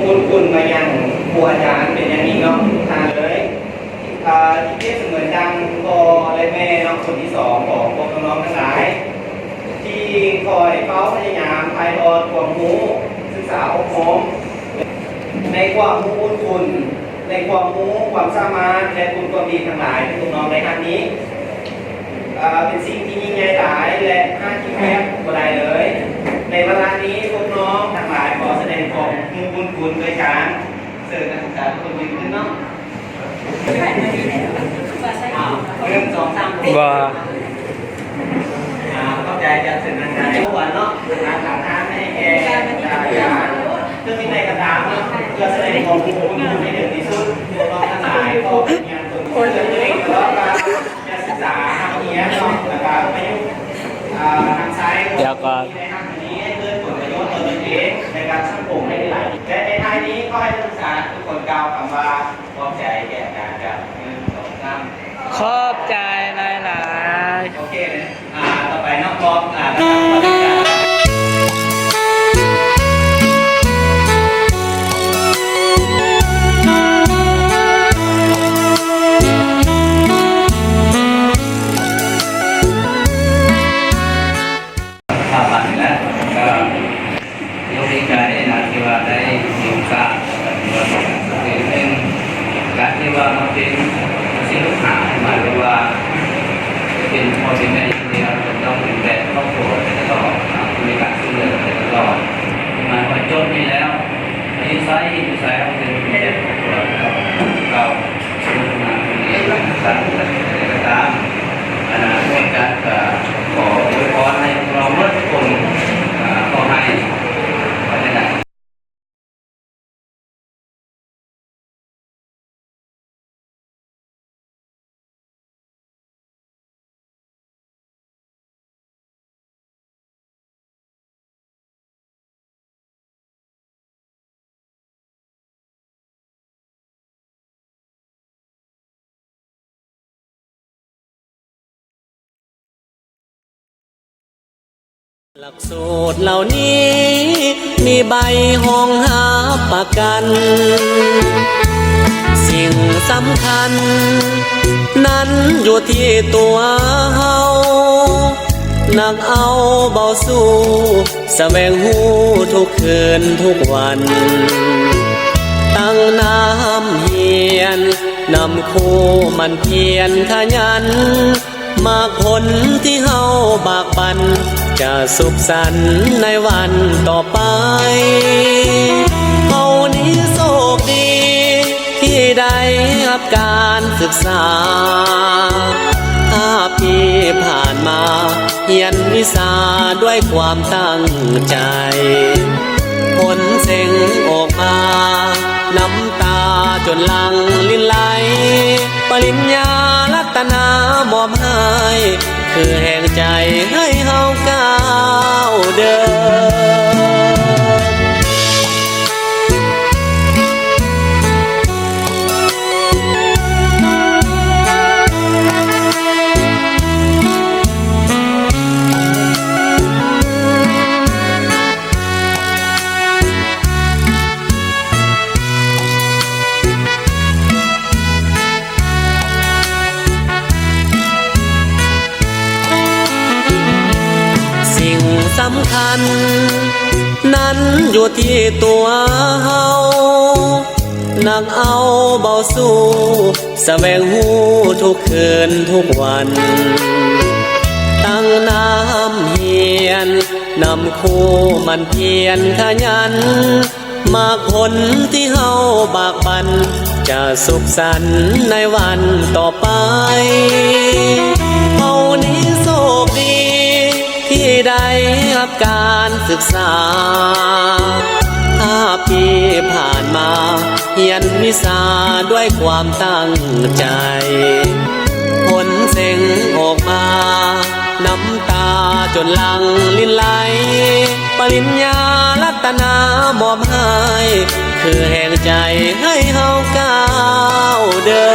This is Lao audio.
ບຸນຄຸນມາຍັງຄູອາຈານເປັນຢ່າງຍິ່ງເນາະ ທຸກທ່ານເລີຍ. ເອີ ທີ່ປຽບສະເໝືອນດັ່ງພໍ່ ແລະ ແມ່ເນາະ ຄົນທີສອງຂອງພວກນ້ອງໆທັງຫຼາຍ ທີ່ຄອຍເຝົ້າພະຍາຍາມຖ່າຍທອດຄວາມຮູ້, ສຶກສາອົບຮົມ ໃນຄວາມຮູ້ບຸນຄຸນ, ໃນຄວາມຮູ້, ຄວາມສາມາດ ແລະ ຄຸນຄວາມດີທັງຫຼາຍທີ່ພວກນ້ອງໄດ້ຮັບນີ້ ເອີ ເປັນສິ່ງທີ່ຍິ່ງໃຫຍ່ຫຼາຍ ແລະ ຫາກກຽມແທບບໍ່ໄດ້ເລີຍ. ໃນວາລະນີ້ ພວກນ້ອງທັງຫຼາຍຂໍສະແດງຄວາມຮູ້ບຸນຄຸນດ້ວຍການເຊີນນັກສຶກສາທຸກຄົນຢືນຂຶ້ນເນາະ. ໜຶ່ງ ສອງ ສາມ ບໍ່ ອ່າ ຂອບໃຈຈາກເຊີນນັກສຶກສາທຸກຄົນເນາະ ທາງການທາງໃຫ້ແກ່ ເຊິ່ງໃດກໍຕາມເນາະ ເພື່ອສະແດງຄວາມຮູ້ບຸນຄຸນໃຫ້ເຖິງທີ່ສຸດ ພວກນ້ອງທັງຫຼາຍກໍພະຍາຍາມຕົນເອົງ ເພື່ອວ່າຈະສຶກສາຮຽນເນາະ ແລ້ວກໍປະຍຸກ ອ່າ ນຳໃຊ້ ດຽວກ່ອນ ໃນທາງທີ່ດີໃຫ້ເກີດຜົນປະໂຫຍດຕໍ່ຕົນເອງ ແລະ ກັບສັງຄົມໃຫ້ໄດ້ຫຼາຍ. ແລະ ໃນທ້າຍນີ້ ຂໍໃຫ້ນັກສຶກສາທຸກຄົນກ່າວຄຳວ່າ ຂອບໃຈແກ່ອາຈານ ກັບ ໜຶ່ງ ສອງ ສາມ ຂອບໃຈຫຼາຍໆ. ໂອເຄ ອ່າ ຕໍ່ໄປເນາະ ພວກ ອ່າ ສະຖາບັນນີ້ແຫຼະ ກໍ ໂອກດີໃຈນະ ທີ່ວ່າໄດ້ມີໂອກາດ ແລ້ວກໍຖືວ່າເປັນການທີ່ວ່າມາເປັນສິດລູກຫາ ໝາຍຄວາມວ່າເປັນພໍ່ເປັນແມ່ຢູ່ຄົນດຽວ ຕ້ອງເປັນແບບຄອບຄົວໄປຕະຫຼອດ ມີການຊ່ວຍເຫຼືອກັນໄປຕະຫຼອດ. ໝາຍຄວາມວ່າຈົບນີ້ແລ້ວ ໄປຢູ່ໃສ ຢູ່ໃສ ເຮົາເປັນແບບຄອບຄົວເກົ່າ. ຕາມ ອັນນັ້ນ ອາຈານກໍຂໍອວຍພອນໃຫ້ພວກເຮົາໝົດທຸກຄົນ ອ່າ ຂໍໃຫ້ ຂໍໃຫ້ໄດ້ ຫຼັກສູດເຫຼົ່ານີ້ມີໃບຮອງຮັບປະກັນ, ສິ່ງສຳຄັນນັ້ນຢູ່ທີ່ຕົວເຮົາ ໜັກເອົາເບົາສູ້ ສະແຫວງຮູ້ທຸກຄືນທຸກວັນ, ຕັ້ງນຳຮຽນ ນຳຄູ່ໝັ່ນພຽນຂະຫຍັນ, ໝາກຜົນທີ່ເຮົາບາກບັ່ນ ຈະສຸກສັນໃນວັນຕໍ່ໄປ. ເຮົານີ້ໂຊກດີ ທີ່ໄດ້ຮັບການສຶກສາ, ຫ້າປີຜ່ານມາ ຮຽນວິຊາດ້ວຍຄວາມຕັ້ງໃຈ, ຜົນເສັງອອກມາ ນ້ຳຕາຈົນຫຼັ່ງລິນໄຫຼ, ປະລິນຍາລັດຕະນາມອບໃຫ້ ຄືແຮງໃຈໃຫ້ເຮົາກ້າວເດີນ. ສິ່ງສຳຄັນນັ້ນຢູ່ທີ່ຕົວເຮົາ, ໜັກເອົາເບົາສູ້ ສະແຫວງຮູ້ທຸກຄືນທຸກວັນ, ຕັ້ງນຳຮຽນ ນຳຄູ່ໝັ່ນພຽນຂະຫຍັນ, ໝາກຜົນທີ່ເຮົາບາກບັ່ນ ຈະສຸກສັນໃນວັນຕໍ່ໄປ. ເຮົານີ້ໂຊກດີ ທີ່ໄດ້ຮັບການສຶກສາ, ຫ້າປີຜ່ານມາ ຮຽນວິຊາດ້ວຍຄວາມຕັ້ງໃຈ, ຜົນເສັງອອກມາ ນ້ຳຕາຈົນຫຼັ່ງລິນໄຫຼ, ປະລິນຍາລັດຕະນາມອບໃຫ້ ຄືແຮງໃຈໃຫ້ເຮົາກ້າວເດີ